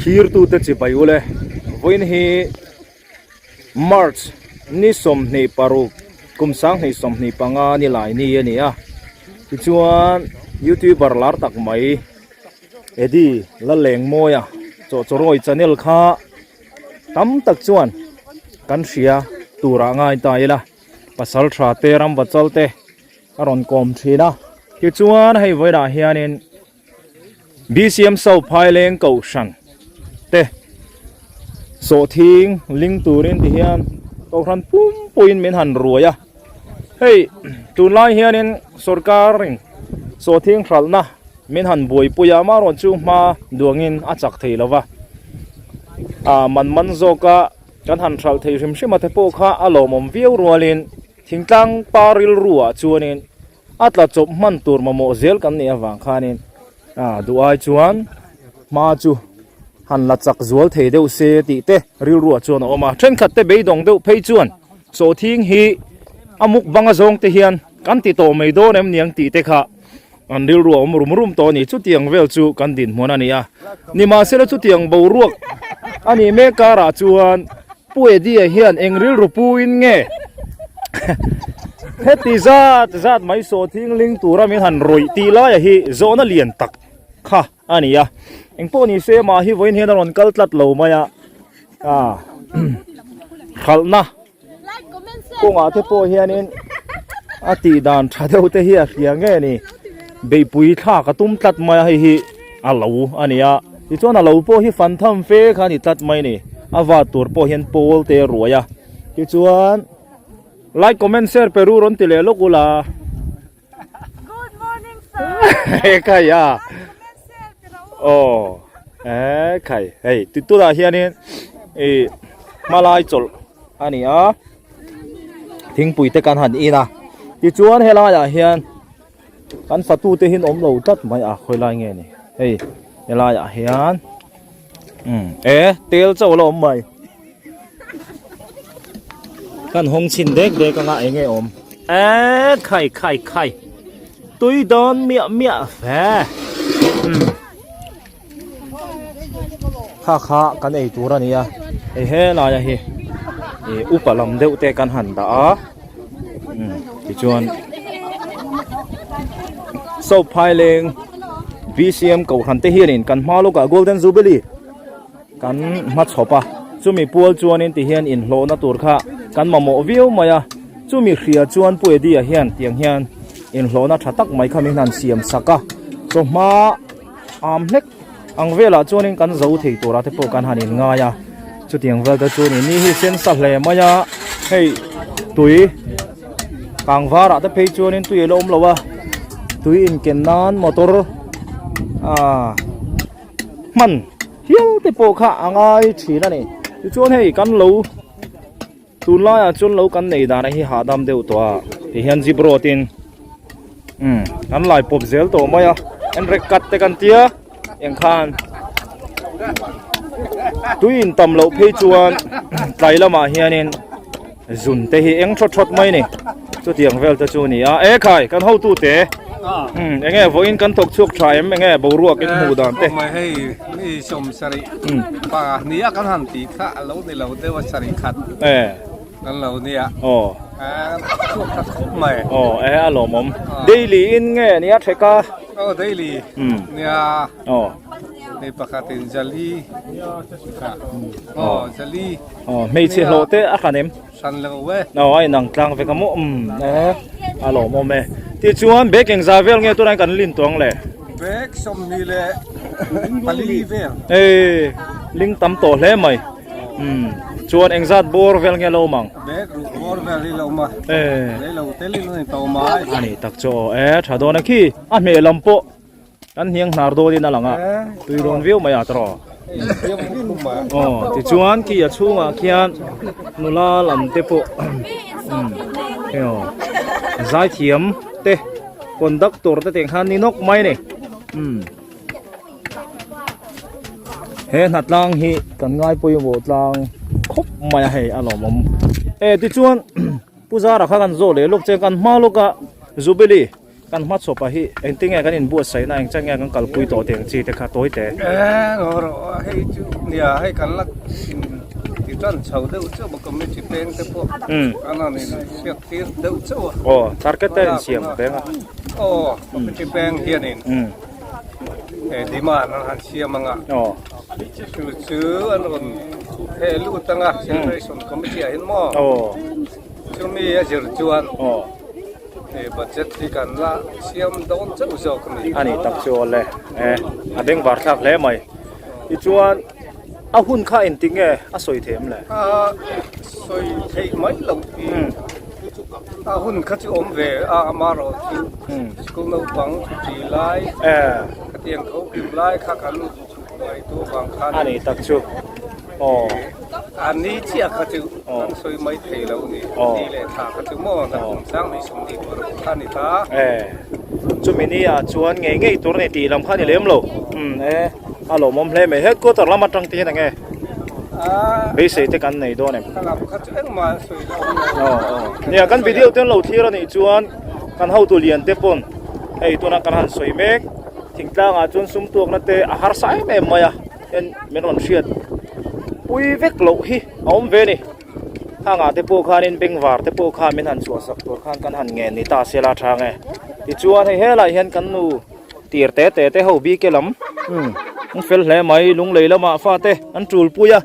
Thirtute chibai ule vawiin hi March ni 26 kum 2025 ni lai ni a ni a tichuan youtuber lar tak mai Eddie Lalengmawia chawhchawrawi channel kha tam tak chuan kan hria turah ngai ta ila pasal tha te ram vachal te a rawn kawm thin a tichuan hei vawilah hianin BCM South Phaileng Kohhran te sawhthing ling turin ti hian Kohhran pum puiin min han ruai a hei tunlai hianin sorkarin sawhthing hralhna min han buaipui a amaherawhchu chu hma duangin a chak thei lo va ah man man zawka kan han hralh thei hrim hrim a te pawh kha a lawmawm viau rualin thingtlang pa rilru ah chuanin A tla chawp hman tur mamawh zel kan nih avang khanin ah duh ai chuan hma chu han la chak zual thei deuh se tih te rilruah chuan a awm a. Thenkhat te beidawng deuh phei chuan sawhthing hi a mukbang a zawng te hian kan ti tawh mai dawn em niang tih te kha an rilru a awm rum rum tawh a ni. Chutiang vel chu kan dinhmun a ni a. Nimahsela chutiang boruak a nih mek karah chuan Pu Eddie-a hian eng rilru puin nge heti zat zat mai sawhthing ling tura min han rawih tih laia hi zawhna lian tak kha a ni a. Engpawh ni se mah hi vawiin hian a rawn kal tlat lo mai a. Ah hralhna kawngah te pawh hianin a tih dan tha deuh te hi a hria nge ni beihpui thlak a tum tlat mai a hei hi a lo a ni a tichuan a lo pawh hi fan tham fe kha a ni tlat mai a ni a vat tur pawh hian pawl te a ruai a tichuan like comment share pe ru rawn ti leh lawk ula. Good morning sir. He khai a. Oh. E khai. Hei titura hianin i hmalai chawlh a ni a. Thingpui te kan han in a. Tichuan helaiah hian kan fatu te hin awm lo tlat mai a khawilai nge ni. Hei helaiah hian um e tel chauh la awm mai. Kan hawng chhin dek dek anga eng nge awm e khai khai khai tui dawn miah miah ve um kha kha kan ei tur a ni a hei helai a hi ih upa lam deuh te kan han dah a um tichuan soap phaileng B_C_M kohhran te hianin kan hma lawkah golden jubilee. Kan hma chhawp a, chumi pual chuanin tihian inhlawhna tur kha kan mamawh viau mai a, chumi hria chuan Pu Eddie-a hian tiang hian inhlawhna tha tak mai kha min han siam sak a, chawhma am hlek ang velah chuanin kan zo thei tura te pawh kan han inngai a, chutiang vel te chu ni ni hi sen sa hle mai a, hei tui kangvarah te phei chuanin tui a la awm lo a, tui inken nan motor ah. Hman hial te pawh kha a ngai thin a ni. Tichuan hei kan lo tunlaiah chuan lo kan nei dan hi hahdam deuh tawh a tihian zip road in umm kan lai pawp zel tawh mai a enrek cut te kan tia eng khan tui in tam loh phei chuan tlai lamah hianin Zun te hi eng thawt thawt mai ni chutiang vel te chu ni a e khai kan hotu te um enge vawiin kan thawk chhuak tha em enge boruak in hmuh dan te mai hei mi sawm sarih pa nia kan han tih kha a lo ni lo deuh a sarih khat e kan lo nia aw chhuak tha khawp mai aw e a lawmawm daily in nge nia theka aw daily nia aw hei pakhatin jali aw jali Aw hmeichhe hlawh te a hran em? Hran lo e. Aw a inang tlang vek a maw umm e a lawmawm e. Tichuan bag engzah vel nge tunah kan lin tawh ang le? Bag 24 vel. Ei ling tam tawh hle mai. Umm chuan engzat bawr vel nge lo awm ang? Bag ruh bawr vel hi lo awm a. E. Rei lo telin a ni tawh mai. A ni tak chu aw e tha dawn a khi a hmeh lam pawh. Kan hniang hnar dawtin a lang a, tui dawn viau mai a tawrh. Aw, tichuan khi a chhungah khian nula lam te pawh umm hei aw zaithiam te conductor te teng khan ni nawk mai a ni umm he hnatlang hi kan ngai pawimawh tlang khawp mai a hei a lawmawm e tichuan Pu Zara kha kan zawh leh lawk che kan hma lawk a Jubilee. Kan hmachhawpa hi engtin nge kan inbuatsaihna eng chan nge kan kalpui tawh tih ang chi te kha tawi te. Eng aw rawh a hei chu nia hei kan la in ti tan chho deuh chauh a committee peng te pawh an han in hriat tir deuh chauh a. Aw target te in siam peng a. Aw committee peng hianin he demand an han siam anga chu chu an rawn heh lut anga celebration committee ah hian maw chumi a zir chuan. He budget hi kan la siam dawn chauh zawk a ni. A nih tak chu awle e, a bengvar thlak hle mai. Tichuan a hun kha engtik nge a sawi theih em le? A sawi theih mai loh hi a hun kha chu awm ve a, amaherawh chu school naupang chhuti lai khatiang tho kim lai kha kan ngaihtuah vang khan a nih tak chu aw a ni chiah kha chu kan sawi mai thei lo ni ni leh thla kha chu maw na kum sang ni sum ni tur kha ni ta e chumi ni ah chuan ngei ngei tur ni tih lam kha ni lem lo um e a lawmawm hle mai headquarter lam atang te hian enge beisei te kan nei dawn em lam kha chu engmah sawi lo aw aw nia kan video te an lo thlir a nih chuan kan hotu lian te pawn hei tuna kan han sawi mek Thingtlangah chuan sum tuakna te a harsa em em mai a, en min rawn hriat pui vek loh hi a awm ve a ni. Hangah te pawh khanin bengvar te pawh khan min han chhuahsak tur khan kan han ngen ni ta se la tha nge. Tichuan hei helai hian kan nu tir te te te ho bike lam umm an fel hle mai lunglei lamah fate an tul pui a,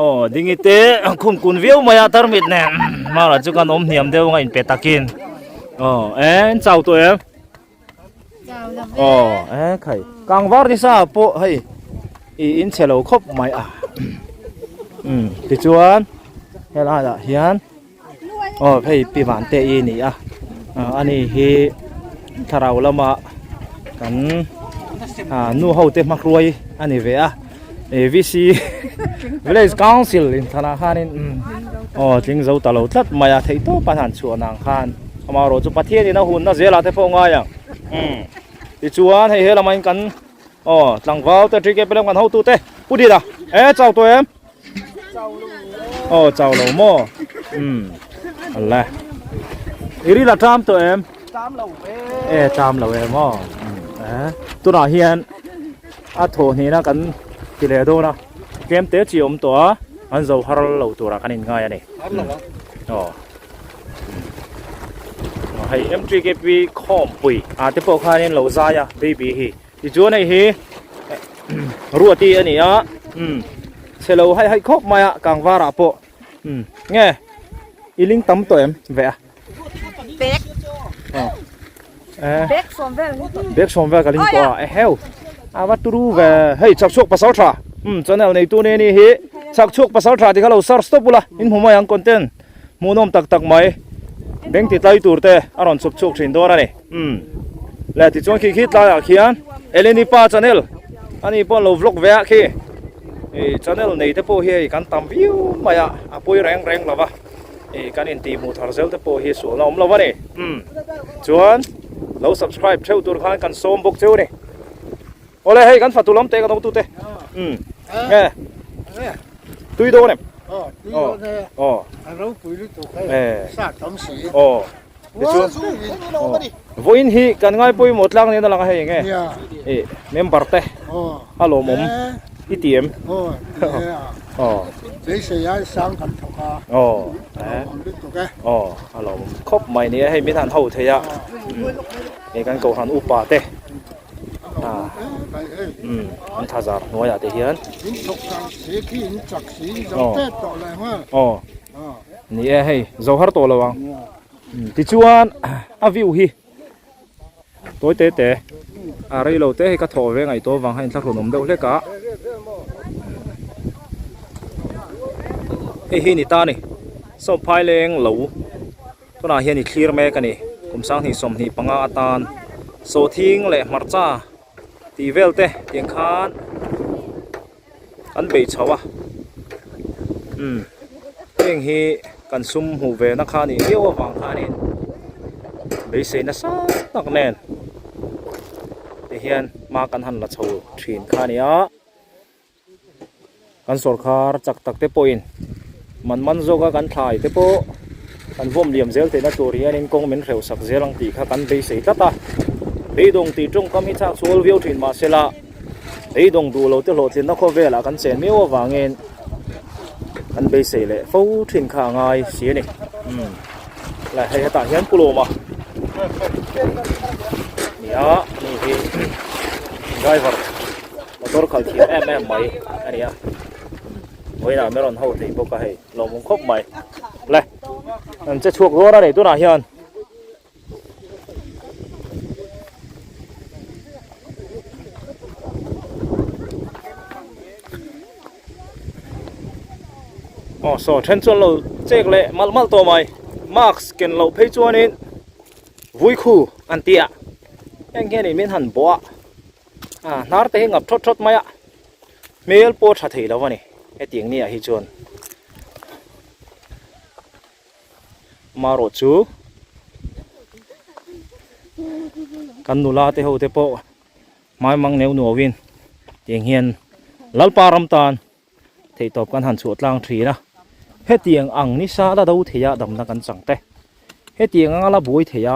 aw dingi te khum kun viau mai a tarmit nen mara chu kan awm hniam deuh anga inpe takin aw en chau tawh em. Aw e khai kangvar ni sa pawh hei i in chhe lo khawp mai a um tichuan helai ah hian aw hei pi van te i ni a ani hi thlarau lama kan ah nu ho te hmahruai a ni ve a VC village council in thlanah khanin aw tling zo ta lo tlat mai a theih tawp an han chhuah nang khan amaherawh chu Pathian in a hunna zelah te pawh ngai ang umm tichuan hei he lamah in kan aw tlangval te three k lam kan hotu te pu dina e chau tawh em aw chau lo maw umm le i ril a ṭam tawh em e ṭam lo em aw e tunah hian A thawh hnihna kan ti leh dawn a, tlem te chi awm tawh a, an zo har lo turah kan inngai a ni. Aw. Hei MTKP khawmpui ah te pawh khanin lo zai a baby hi. Tichuan hei hi Ruati a ni a, umm chhe lo haih haih khawp mai a kangvarah pawh umm nge i ling tam tawh em ve a. Bag. Aw. Eh. Bag sawm vel ni tawh. Bag sawm vel ka ling tawh a. Eheu. A va turu ve. Hei chak chhuak pasal tha. Um channel nei tu ne ni hi. Chak chhuak pasal tha ti kha lo search stop ula. In hmu mai ang content. Hmuhnawm tak tak mai. Beng ti tlai tur te a rawn chhuk chhuak thin dawn a ni. Um. Le ti chuan khi khi tlaiah khian Eleni pa channel ani pawh lo vlog ve a khi. Ei channel nei te pawh hi hei kan tam viau mai a. A pui reng reng lo va. Ih kan intih hmuh thar zel te pawh hi sualna awm lo a ni. Umm chuan lo subscribe theuh tur khan kan sawm bawk cheu a ni. Awle hei kan fatu lam te kan awmtu te. Umm nge tui dawn em? Aw aw ropui lutuk hei sa tam si. Aw tichuan vawiin hi kan ngai pawimawh tlang nen a lang a hei nge ih member te a lawmawm i ti em? Aw beisei ai sang kan thawk a aw lawmawm lutuk e aw a lawmawm khawp mai nia hei min han ho thei a hei kan kohhran upa te ah um an tha zar hnuaiah te hian in thawk chak si khi in chak si zo tep tawh leh nghal aw ni e hei zo har tawh lo ang tichuan a view hi Tawi te te a rei lo te hei ka thawh ve ngaih tawh avang hian inthlahrun awm deuh hlek a hei hi ni ta a ni sawmphai leng lo tunah hian i thlir mek a ni kum sanghnih 25 atan sawhthing leh hmarcha tih vel te tiang khan an bei chho a umm heng hi kan sum hmuh ve na kha a nih viau avang khanin beisei nasa tak nen ti hian hma kan han la chho thin kha a ni a kan sawrkhar chak tak te pawhin man man zawka kan thlai te pawh. Kan vawm liam zel theihna tur hianin kawng min hreuh sak zel ang tih kha kan beisei tlat a. Beidawng tih tawngkam hi chak sual viau thin mahsela beidawng duh lo te hlawhtlinna khawvelah kan chen miau avangin kan beisei leh fo thin kha a ngai si a ni. Umm le hei hetah hian pu lawma nia ni hi driver motor khalh thiam em em mai a ni a. Vawiinah min rawn ho thei bawk a hei. Lawmawm khawp mai. Le, an che chhuak dawn a ni tunah hian. Aw saw then chuan lo chek leh malh malh tawh mai. Mask ken loh phei chuanin vui khu an ti a. Heng hianin min han bawh a. A hnar te hi ngap thawt thawt mai a. Hmel pawh tha thei lo a ni hetiang ni ah hi chuan marawh chu kan nula te ho te pawh hmai mang neu nuau in tiang hian Lalpa ram tan theihtawp kan han chhuah tlang thin a hetiang ang nisa la do thei a damna kan chang te hetiang anga la buai thei a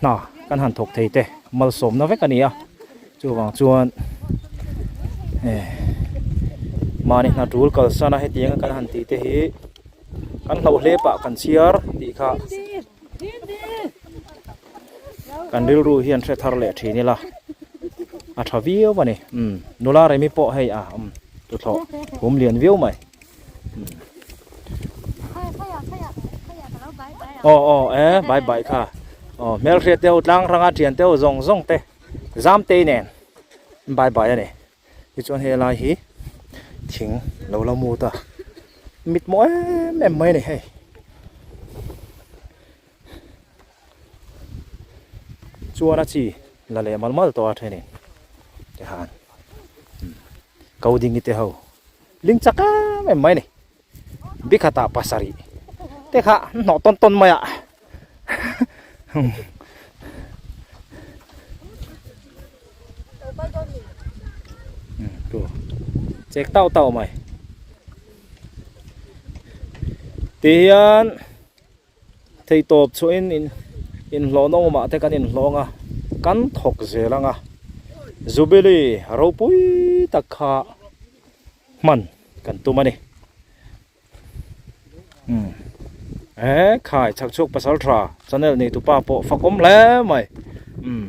hna kan han thawk thei te malsawmna vek a ni a chuvang chuan eh mahni hna tul kalsan a hetiang a kan han tih te hi kan hlauh hle pah kan chhiar tih kha kan rilru hian hre thar leh thin ila a tha viau a ni umm nula remi pawh hei a umm tuthlawh hum lian viau mai. Aw aw e bai bai kha aw hmelhriat te ho tlang hranga thian te ho zawng zawng te zam te nen bai bai a ni tichuan he lai hi thing lo la mut a mit maw em em mai a ni hei. Chuan a chi la leh mal mal tawh a thenin tikhan ko ding te ho ling chak em em mai a ni bikhatah pasarih te kha an hnawh tawn tawn mai a chek tauh tauh mai ti hian. Theihtawp chhuahin in inhlawhna awmah te kan inhlawng a, kan thawk zel ang a. Jubilee ropui tak kha hman kan tum a ni. Umm e khai chhak chhuak pasal tha channel nei tupa pawh fakawm hle mai. Umm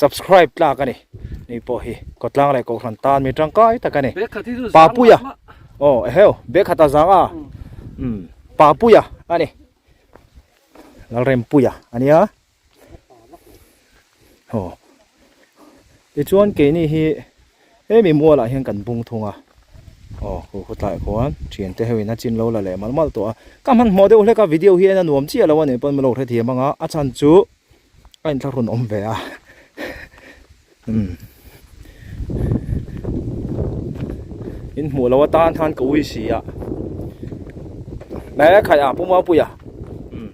subscribe tlak a ni. Ni pawh hi kawtlang leh kohhran tan mi tangkai tak a ni. Papuia aw eheu bag khat a zang a. Umm. Papuia a ni. Lalrempuia a nia. Aw. Tichuan keini hi hemi mualah hian kan bung thung a. Aw khu khawtlaiah khuan thiante ho in a chin lo la leh malh malh tawh a. Ka hmanhmawh deuh hlek a video hi en a nuam chiah lo a nih pawn min lo hrethiam ang a. A chhan chu a inthlahrun awm ve a. Umm. In hmuh loh atan khan ka ui si a. Mai a khaih a Pu Mapuia. Umm.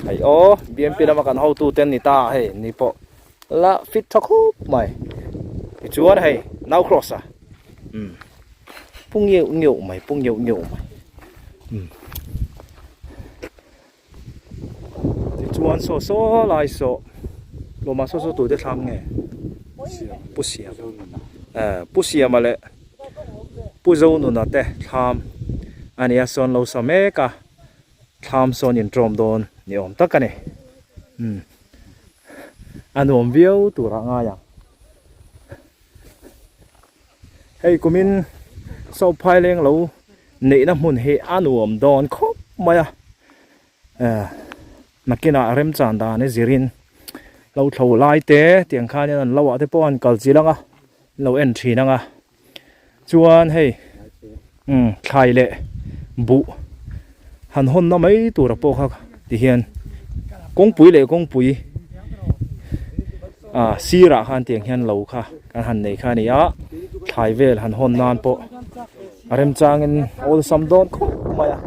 Hei aw BMP lama kan hotu te an ni ta a hei ni pawh la fit tha khup mai. Tichuan hei nau cross a. Umm. Pu ngeuh ngeuh mai pu ngeuh ngeuh mai. Umm. Tichuan saw saw lai saw lawmah saw saw tute thlam nge Pu Siam eh Pu Siama leh Pu Zonuna te thlam a ni a sawn lo sa mek a thlam sawn intawm dawn ni awm tak a ni umm a nuam viau tur ah ngai ang. Hei kumin Sawphai leng lo neihna hmun hi a nuam dawn khawp mai a, eh nakinah remchan dan hi zirin lo thlo lai te tiang khanin an lo ah te pawh an kal chilh ang a, an lo en thin ang a, chuan hei umm thlai leh buh han hawnna mai tura pawh kha tihian kawngpui leh kawngpui ah sirah khan tiang hian lo kha kan han nei kha a ni a thlai vel han hawn nan pawh a remchangin awlsam dawn khawp mai a.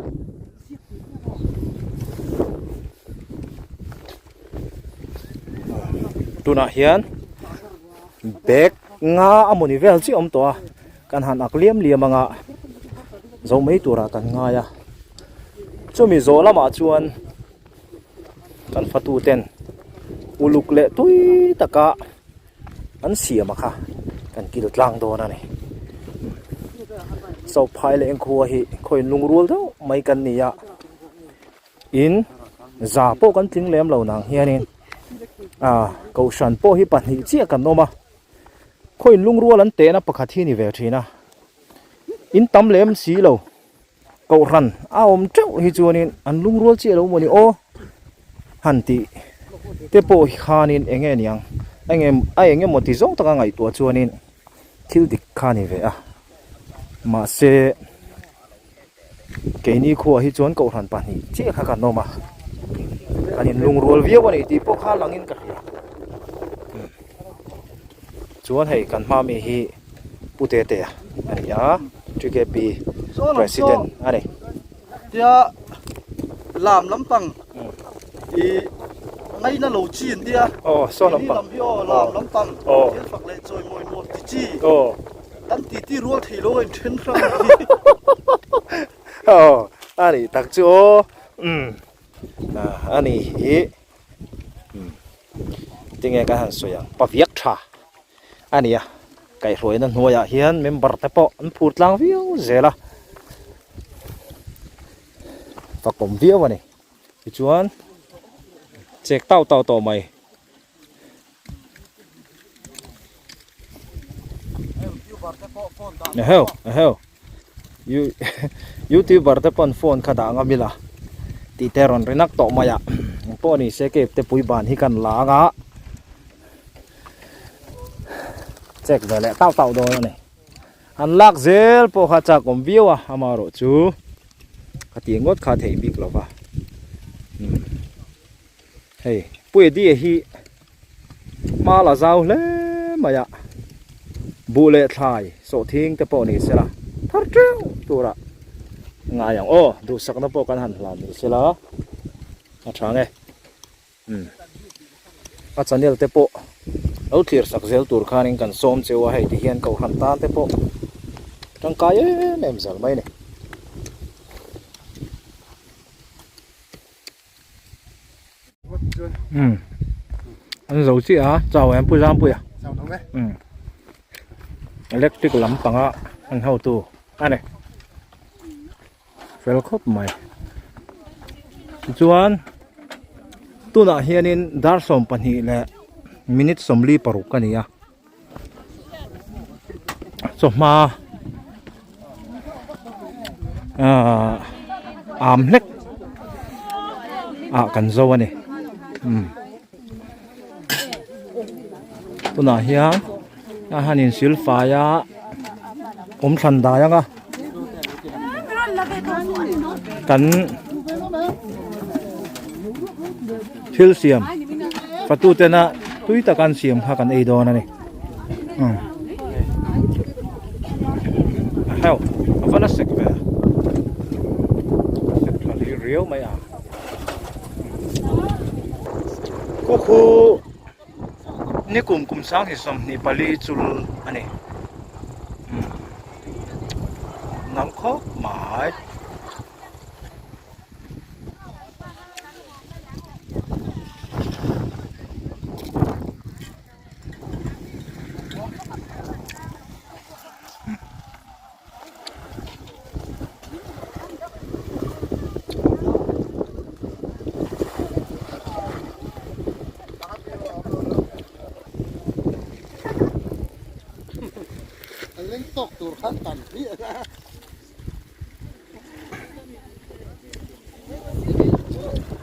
Tunah hian bag nga a mawni vel chiah awm tawh a kan han ak liam liam anga zo mai turah kan ngai a chumi zawh lamah chuan. Kan fatu ten uluk leh tui taka an siam a kha kan kil tlang dawn a ni. Sophai leh engkhua hi khawiin lungrual deuh mai kan ni a, in za pawh kan tling lem lo nang hianin ah kohhran pawh hi pahnih chiah kan awm a, khawiin lungrual an tehna pakhat hi a ni ve thin a, in tam lem si lo. Kohhran a awm teuh hi chuanin an lungrual chiah lo maw ni aw han tih te pawh khanin eng nge niang eng a eng emaw ti zawng taka ngaihtuah chuanin thil dik kha a ni ve a mahse keini khuaah hi chuan kohhran pahnih chiah kha kan awm a kan inlungrual viau a ni tih pawh kha langin ka hria chuan hei kan hma mi hi Pu Tete a ni a. TKP President a ni. Tia lam lampang i ngaina lo chi an tia. Aw saw lampang. Lam hi aw lam lampang. Aw. Thil fak leh chawi mawi nuam ti chi. Aw. Kan ti ti rual thei lo a in then hrang a ni. Aw a nih tak chu aw. Umm a ni hi. Umm tinge kan han sawi ang paviak tha. a ni a kaihhruaina hnuaiah hian member te pawh an phur tlang viau zel a fakawm viau a ni tichuan chek tau tau tawh mai. Eheu eheu youtuber te pawn phone kha dah ngam ila tih te rawn ri nak tawh mai a engpawh ni se cave te pui ban hi kan la ang a. Check ve leh tauh tauh dawn a ni. An lak zel pawh kha chak awm viau a, amaherawh chu ka tih ngawt kha theih bik lo va. Hei Pu Eddie hi hma la zau hle mai a, buh leh thlai sawhthing te pawh ni sela thar teuh tura ngai ang aw, duhsakna pawh kan han hlan ni sela a tha nge. Umm a channel te pawh lo thlir sak zel tur khanin kan sawm cheu a hei ti hian kohhran tan te pawh tangkai em em zal mai a ni. Umm an zo chiah a chau em pu Zampuia umm electric lampanga an hotu a ni. Fel khawp mai. Tichuan tunah hianin dar 12 leh minute 46 a ni a. Chawhma ah am hlek ah kan zo a ni. Umm tunah hian a han insil fai a awm thlan dai ang a kan thil siam fatu tena tui taka an siam kha kan ei dawn a ni umm a heuh a va la sek ve a sek tha riau mai a khuku. Nikum kum 2024 chul a ni. Nang khawp mai.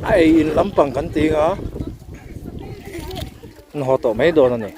A ei in lampang kan ti ang a an haw tawh mai dawn a ni.